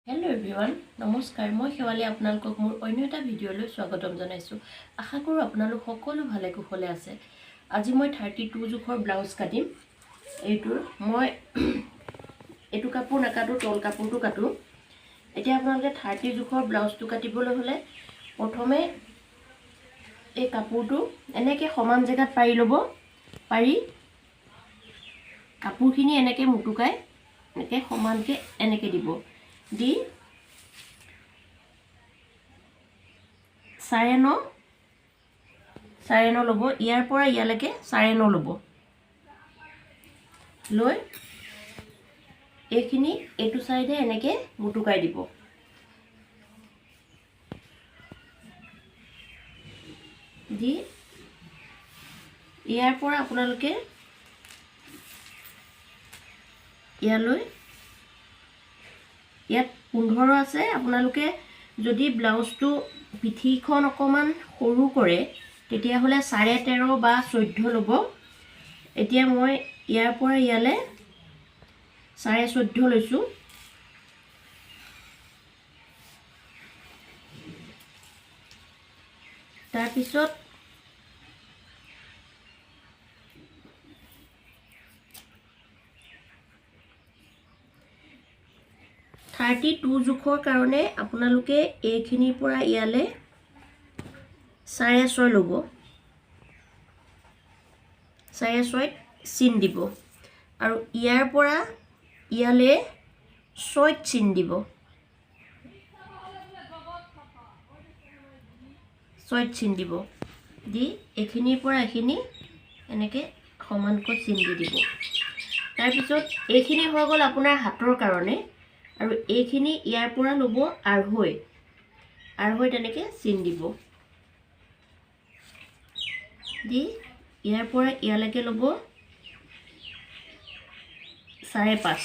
Hello' everyone, নমস্কাৰ। মই শেৱালি, আপোনালোকক মোৰ অন্য এটা ভিডিঅ'লৈ স্বাগতম জনাইছোঁ। আশা কৰোঁ আপোনালোক সকলো ভালে কুশলে আছে। আজি মই 32 জোখৰ ব্লাউজ কাটিম। এইটোৰ মই এইটো কাপোৰ নাকাটোঁ, তল কাপোৰটো কাটোঁ। এতিয়া আপোনালোকে 30 জোখৰ ব্লাউজটো কাটিবলৈ হ'লে প্ৰথমে এই কাপোৰটো এনেকৈ সমান জেগাত পাৰি ল'ব। পাৰি কাপোৰখিনি এনেকৈ মুটুকাই এনেকৈ সমানকৈ এনেকৈ দিব। দি 9.5, 9.5 ল'ব। ইয়াৰ পৰা ইয়ালৈকে 9.5 ল'ব। লৈ এইখিনি এইটো চাইডে এনেকৈ মুটুকাই দিব। দি ইয়াৰ পৰা আপোনালোকে ইয়ালৈ, ইয়াত 15 আছে। আপোনালোকে যদি ব্লাউজটো পিঠিখন অকণমান সৰু কৰে, তেতিয়াহ'লে 13.5 বা 14 ল'ব। এতিয়া মই ইয়াৰ পৰা ইয়ালৈ 14.5 লৈছোঁ। তাৰপিছত 32 জোখৰ কাৰণে আপোনালোকে এইখিনিৰ পৰা ইয়ালৈ 6.5 ল'ব। 6.5ত চিন দিব আৰু ইয়াৰ পৰা ইয়ালৈ 6ত চিন দিব। 6ত চিন দিব। দি এইখিনিৰ পৰা এইখিনি এনেকৈ সমানকৈ চিন দি দিব। তাৰপিছত এইখিনি হৈ গ'ল আপোনাৰ হাতৰ কাৰণে। আৰু এইখিনি ইয়াৰ পৰা ল'ব আঢ়ৈ, আঢ়ৈ তেনেকৈ চিন দিব। দি ইয়াৰ পৰা ইয়ালৈকে ল'ব 5.5,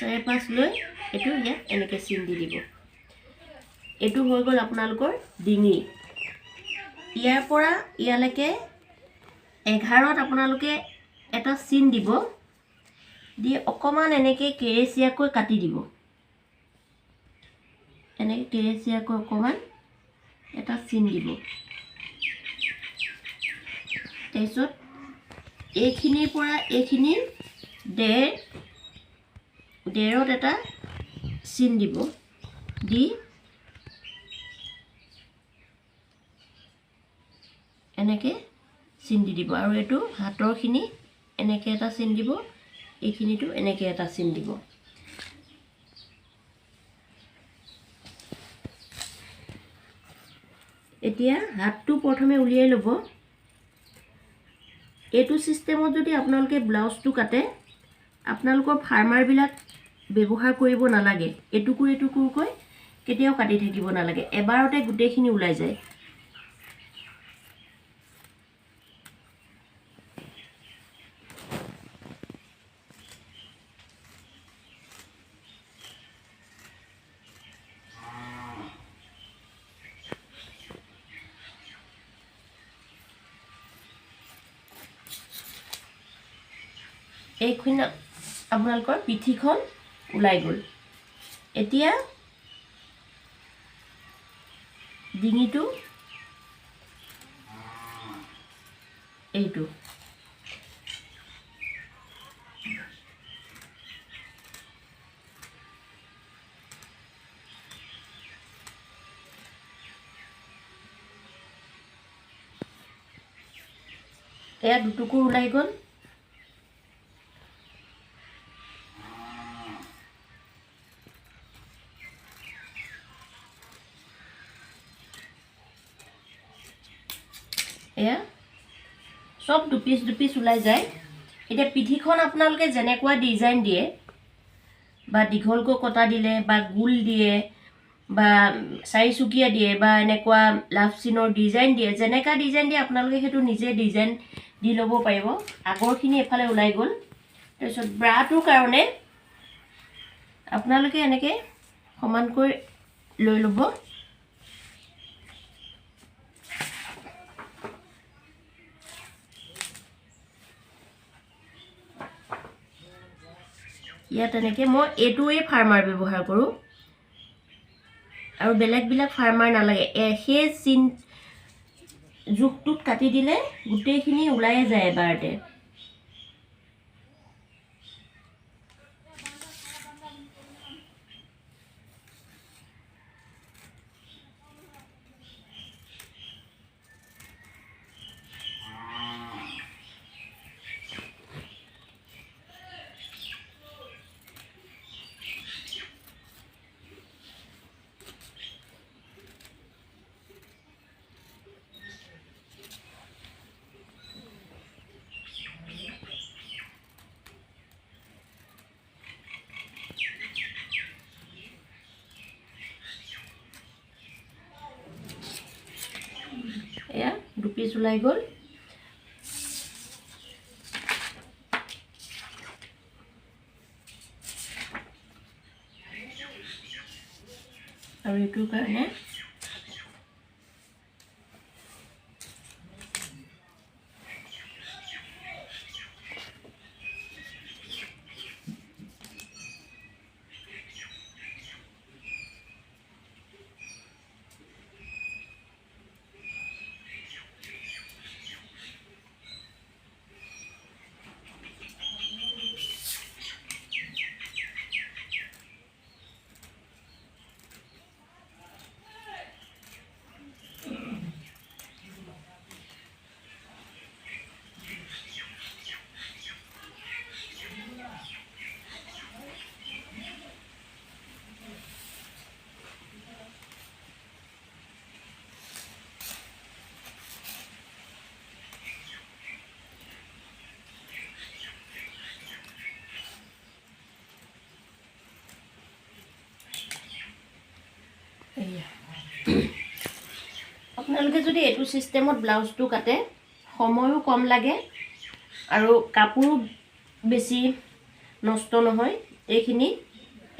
5.5 লৈ এইটো ইয়াত এনেকৈ চিন দি দিব। এইটো হৈ গ'ল আপোনালোকৰ ডিঙি। ইয়াৰ পৰা ইয়ালৈকে 11ত আপোনালোকে এটা চিন দিব। দি অকণমান এনেকৈ কেৰেচিয়াকৈ কাটি দিব। এনেকৈ কেৰেচিয়াকৈ অকণমান এটা চিন দিব। তাৰপিছত এইখিনিৰ পৰা এইখিনি 1.5, 1.5ত এটা চিন দিব। দি এনেকৈ চিন দি দিব। আৰু এইটো হাতৰখিনি এনেকৈ এটা চিন দিব, এইখিনিতো এনেকৈ এটা চিন দিব। এতিয়া হাতটো প্ৰথমে উলিয়াই ল'ব। এইটো ছিষ্টেমত যদি আপোনালোকে ব্লাউজটো কাটে, আপোনালোকৰ ফাৰ্মাৰবিলাক ব্যৱহাৰ কৰিব নালাগে। এটুকুৰ এটুকুৰকৈ কেতিয়াও কাটি থাকিব নালাগে, এবাৰতে গোটেইখিনি ওলাই যায়। এইখিনি আপোনালোকৰ পিঠিখন ওলাই গ'ল। এতিয়া ডিঙিটো এইটো, এয়া দুটুকুৰ ওলাই গ'ল। এয়া চব দুপিচ দুপিচ ওলাই যায়। এতিয়া পিঠিখন আপোনালোকে যেনেকুৱা ডিজাইন দিয়ে, বা দীঘলকৈ কটা দিলে, বা গোল দিয়ে, বা চাৰিচুকীয়া দিয়ে, বা এনেকুৱা লাভ চিনৰ ডিজাইন দিয়ে, যেনেকুৱা ডিজাইন দিয়ে আপোনালোকে সেইটো নিজে ডিজাইন দি ল'ব পাৰিব। আগৰখিনি এফালে ওলাই গ'ল। তাৰপিছত ব্ৰাটোৰ কাৰণে আপোনালোকে এনেকৈ সমানকৈ লৈ ল'ব। ইয়াত এনেকৈ মই এইটোৱে ফাৰ্মাৰ ব্যৱহাৰ কৰোঁ আৰু বেলেগবিলাক ফাৰ্মাৰ নালাগে। সেই চিন জোখটোত কাটি দিলে গোটেইখিনি ওলাই যায় এবাৰতে। এয়া দুপিচ ওলাই গ'ল। আৰু এইটোৰ কাৰণে আপোনালোকে যদি এইটো চিষ্টেমত ব্লাউজটো কাটে সময়ো কম লাগে আৰু কাপোৰো বেছি নষ্ট নহয়। এইখিনি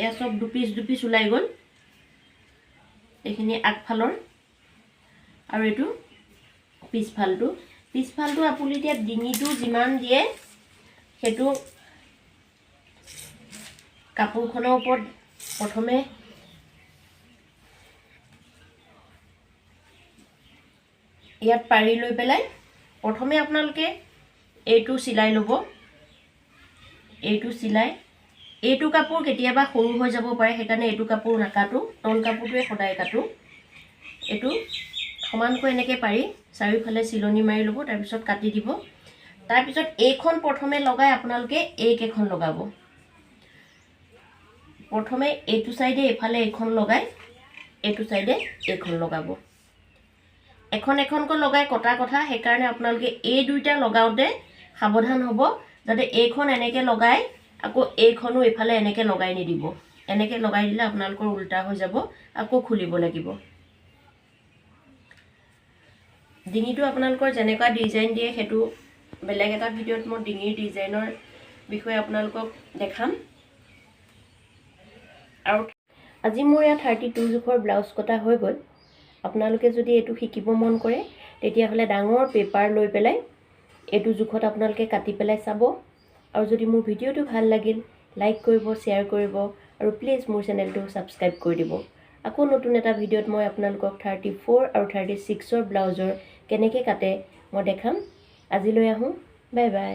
এয়া চব দুপিচ দুপিচ ওলাই গ'ল। এইখিনি আগফালৰ আৰু এইটো পিছফালটো। পিছফালটো আপুনি এতিয়া ডিঙিটো যিমান দিয়ে সেইটো কাপোৰখনৰ ওপৰত প্ৰথমে ইয়াত পাৰি লৈ পেলাই প্ৰথমে আপোনালোকে এইটো চিলাই ল'ব। এইটো চিলাই এইটো কাপোৰ কেতিয়াবা সৰু হৈ যাব পাৰে, সেইকাৰণে এইটো কাপোৰ নাকাটো, তল কাপোৰটোৱে সদায় কাটো। এইটো সমানকৈ এনেকৈ পাৰি চাৰিওফালে চিলনি মাৰি ল'ব, তাৰপিছত কাটি দিব। তাৰপিছত এইখন প্ৰথমে লগাই আপোনালোকে এইকেইখন লগাব। প্ৰথমে এইটো চাইডে এইফালে এইখন লগাই এইটো চাইডে এইখন লগাব। এখন এখনকৈ লগাই কটা কথা, সেইকাৰণে আপোনালোকে এই দুইটা লগাওঁতে সাৱধান হ'ব, যাতে এইখন এনেকৈ লগাই আকৌ এইখনো এইফালে এনেকৈ লগাই নিদিব। এনেকৈ লগাই দিলে আপোনালোকৰ উল্টা হৈ যাব, আকৌ খুলিব লাগিব। ডিঙিটো আপোনালোকৰ যেনেকুৱা ডিজাইন দিয়ে সেইটো বেলেগ এটা ভিডিঅ'ত মই ডিঙিৰ ডিজাইনৰ বিষয়ে আপোনালোকক দেখাম। আৰু আজি মোৰ ইয়াত 32 জোখৰ ব্লাউজ কটা হৈ গ'ল। আপোনালোকে যদি এইটো শিকিব মন কৰে তেতিয়াহ'লে ডাঙৰ পেপাৰ লৈ পেলাই এইটো জোখত আপোনালোকে কাটি পেলাই চাব। আৰু যদি মোৰ ভিডিঅ'টো ভাল লাগিল লাইক কৰিব, শ্বেয়াৰ কৰিব আৰু প্লিজ মোৰ চেনেলটো ছাবস্ক্ৰাইব কৰি দিব। আকৌ নতুন এটা ভিডিঅ'ত মই আপোনালোকক 34 আৰু 36ৰ ব্লাউজৰ কেনেকৈ কাটে মই দেখাম। আজিলৈ আহোঁ, বাই বাই।